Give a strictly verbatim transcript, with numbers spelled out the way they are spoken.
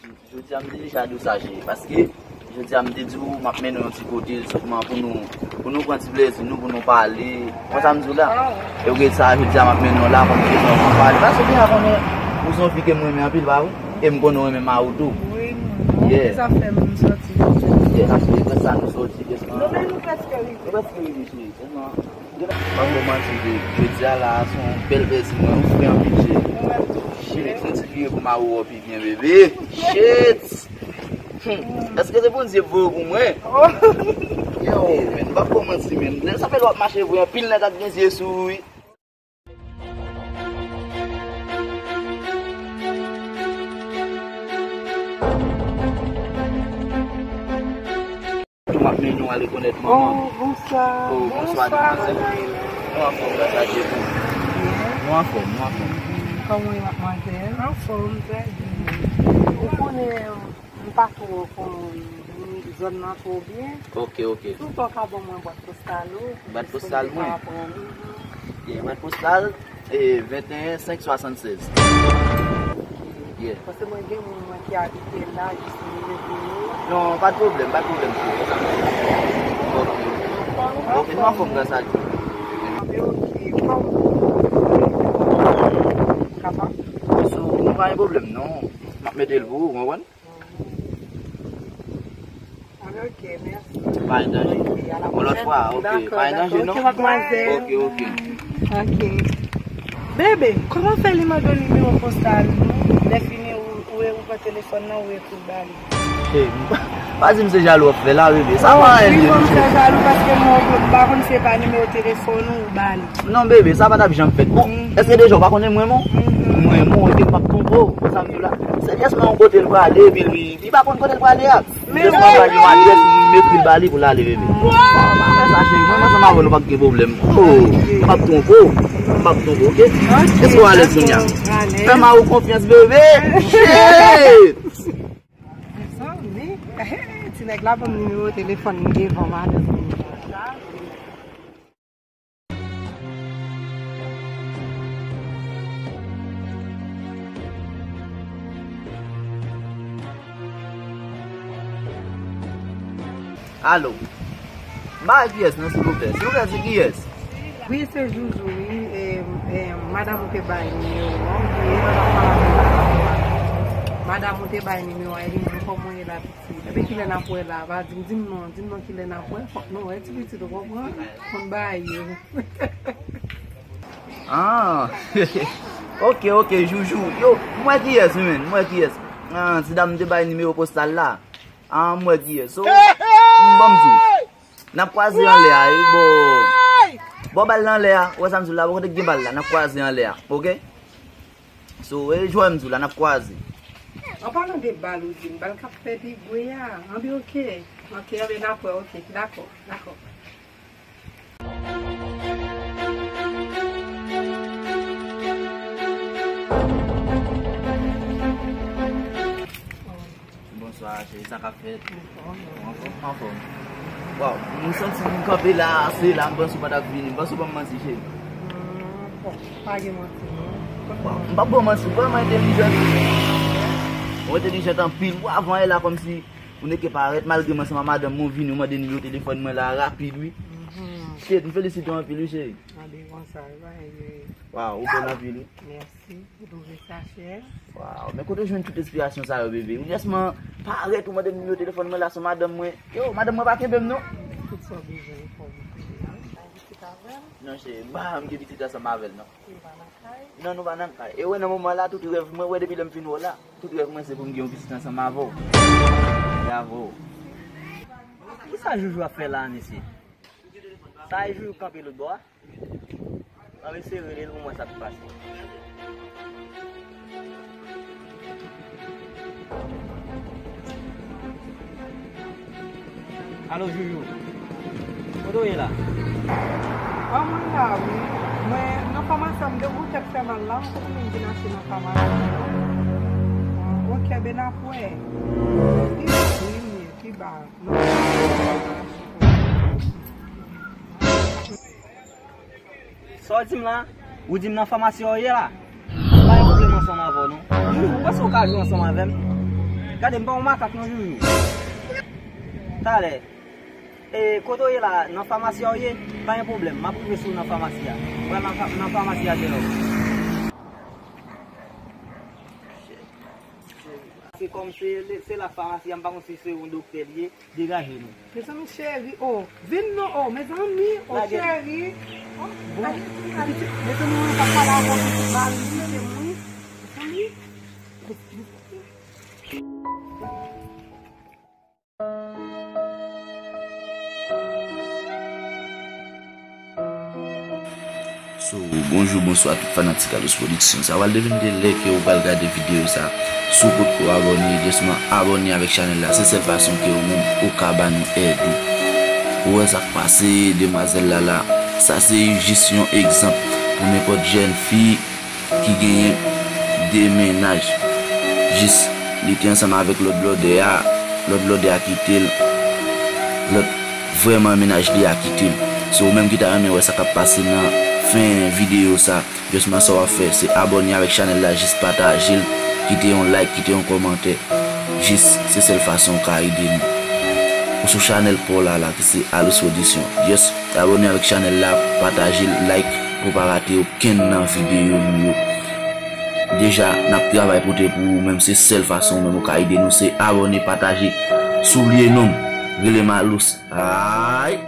Jodi a m te deja di w sa, cheri, paske jodi a m te di w m ap mennen w yon ti kote, sèlman pou nou, pou nou pran ti plezi nou, pou nou pale. Konn sa m di w la? E w gen sa, jodi a m ap mennen w la, kòm se yon pale. Paske w deja konnen ou se yon fi ke m renmen anpil, pa vre? E m konnen w renmen mari w tou. Wi, non. Yeah. Sa fè m sòti jodi a. Yeah, sa fè sa nou sòti. Non, men nou prèske rive. Nou prèske rive, cheri. Sèlman, m p ap ba w manti, babe. Jodi a la, se yon bèl plezi mwen ofri anpil, cheri. Mwen menm tou. Shit, yon ti vire pou mari w pi byen, bebe. Shit! Hmm. Èske se Bondye voye w pou mwen? Oh. Yo, men, m p ap ba w manti, men. Lè sa fè lè w ap mache vre, anpil nèg ap gen zye sou ou, wi. Tou m ap mennen w ale konnèt manman m. Oh, bonswa. Oh, bonswa, demwazèl. Nou anfòm, gras a Dye, tou. Nou anfòm, nou anfòm. Kòman w ye, madmwazèl? Anfòm, trè byen. Ou konnen, m pa twò konn zòn nan twò byen. Ok, ok. Si w ta ka ban mwen bwat postal ou, bwat postal mwen? Byen, bwat postal, e, venteyen senk swasannsèz. Yeah. Paske mwen gen moun mwen ki abite la, jis mwen vini. Non, pa t pwoblèm, pa t pwoblèm, cheri. Ok. Ok, nou anfòm gras a Dye. Ok, ok. Kòman? So, nou pa gen pwoblèm, non. M ap mete l pou ou, ou konprann? Ok, mèsi. Pa gen danje. Ok, a la pwochèn. Yon lòt fwa, ok. Dakò, pa gen danje, non? Ok, madmwazèl. Ok, ok. Ok. Bebe, kòman fè li mande w nimewo postal nou? Lè fini, ou, ou, ou pran telefòn nan, ou ekri l ba li. Hey, pa di m se jalou w ap fè la, bebe. Sa pa anyen. Wi, bon, m fè jalou paske m wè w, m pa konn si se pa nimewo telefòn ou, ou ba li. Non, bebe, sa pa t ap janm fèt. Bon, èske deja w pa konnen m renmen w? M renmen w, epi m p ap twonpe w. Konn sa m di w la? Se jès mwen yon kote l prale, epi li, li pa konn kote l prale a. Jès mwen ba l yon adrès, m ekri l ba li pou l ale, bebe. Pa fè sa, cheri. Mwen, mwen ansanm avè w, nou p ap gen pwoblèm. Oh, m p ap twonpe w. M p ap twonpe w, ok? Èske w alèz kounye a? Fè mari w konfyans, bebe. Shit! Mezanmi, ti nèg la ban m nimewo telefòn li devan madanm li. Alo. M pa wè kiyès non, silvouplè. Silvouplè, se kiyès? Wi, se Joujou, wi. E, e, madanm ou te bay nimewo a, wi. Madanm ou te bay nimewo a, e li menm kòman w ye la, pitit? Epi kilè n ap wè la? Pa di m, di m non, di m non kilè n ap wè. Fòk nou wè ti pitit, ou konprann? Konn bagay yo. Ah. Ok, ok, Joujou. Yo, m wè kiyès, wi, menn. M wè kiyès. Ah, ti dam te bay nimewo postal la. Ah, m wè kiyès. So, m ban m di w. N ap kwaze anlè a, wi, bò. Bò bal la anlè a. Ou wè sa m di w la, bò kote k gen bal la. N ap kwaze anlè a, ok? So, e jwè m di w la, n ap kwaze. An palan de bal ou di m, bal k ap fè Bigwe a. Anben, ok. Ok, anben, n ap wè, ok. Dakò, dakò. Bonswa, cheri, sa k ap fèt? Anfòm, anfòm. Waw, m santi m kanpe la, se la, m panse w pa t ap vini. M panse w ban m manti, cheri. Hmm, bon, pa gen manti, non. Waw, m p ap ba w manti, w vrèman entèlijan. Ou entèlijan anpil. Ou avan yè la kòmsi ou neke parèt, malgre m ansanm ak madanm mwen, w vini, w mande nimewo telefòn mwen la rapid, wi. Mhm. Shit, m felisite w anpil, wi, cheri. Anben, konsa, wi, pa gen. Waw, ou bèl anpil, wi. Mèsi. Ou twouve sa chè? Waw, men kote w jwenn tout enspirasyon sa yo, bebe? Ou jès man parèt, ou mande m nimewo telefòn mwen la, se madanm mwen. Yo, madanm mwen pa kenbe m, non. Tout sa w bezwen, ou fè w. Ou gen pitit avè l? Non, cheri, m pa janm gen pitit ansanm avè l, non. Li pa nan kay? Non, nou pa nan kay. E wè, nan moman la, tout rèv mwen, wè, depi lè m fin wè w la, tout rèv mwen, se pou m gen yon pitit ansanm avè w. E avè w. Kisa Joujou ap fè la, mesye? Sa e Joujou kanpe lòt bò a? Ann eseye rele l pou m wè sa k pase. Alo, Joujou. Kote w ye la? Ah, mwen la, wi. Mwen nan famasi a, m depi tèt fè mal la, m kote m vin achte nan famasi a. Ah, ok, ben n ap wè. Pi, pi, pi ba. Sa w di m la? Ou di m nan famasi a w ye la? M pa gen pwoblèm ansanm avè w non. Ou panse w ka jwe ansanm avè m? Gade, m pa yon makak non, Joujou. Talè. E, kote w ye la, nan famasi a w ye? Pa gen pwoblèm, m ap rive sou w nan famasi a. M pral nan fa-, nan famasi a telè. Se kòm se, se la famasi a, m pa konn si se yon doktè li ye. Degaje nou. Mezanmi cheri, oh, vin non, oh, mezanmi, oh, cheri. Oh, bon, pitit, mezanmi, mwen pa pale avè w, pitit mari, pitit mwen. Mezanmi. So, bonjou, bonswa tout fanatik Alous Production. Sa pral deveni de lè ke ou pral gade videyo sa. Si w potko abòne, jesman abòne avèk chanèl la. Se sèl fason ke ou menm ou ka ba nou èd ou. Ou wè sa k pase demwazèl la la. Sa se jis yon egzanp pou nenpòt jèn fi ki genyen de mennaj. Jis li te ansanm avèk lòt blòdè a, lòt blòdè a kite l, lòt vrèman mennaj li a kite l. So, ou menm ki ta renmen wè sa k ap pase nan fen videyo sa, jisman sa w ap fè, se abòne avèk chanèl la, jis pataje l, kite yon like, kite yon kòmantè. Jis, se sèl fason w ka ede nou. Ou sou chanèl pa w la, la, ki se Alous Production. Jis abòne avèk chanèl la, pataje l, like, pou w pa rate okenn nan videyo nou yo. Deja, n ap travay pote pou ou menm, se sèl fason ou menm ou ka ede nou, se abòne, pataje, souliye non m, rele m Alous. Ay!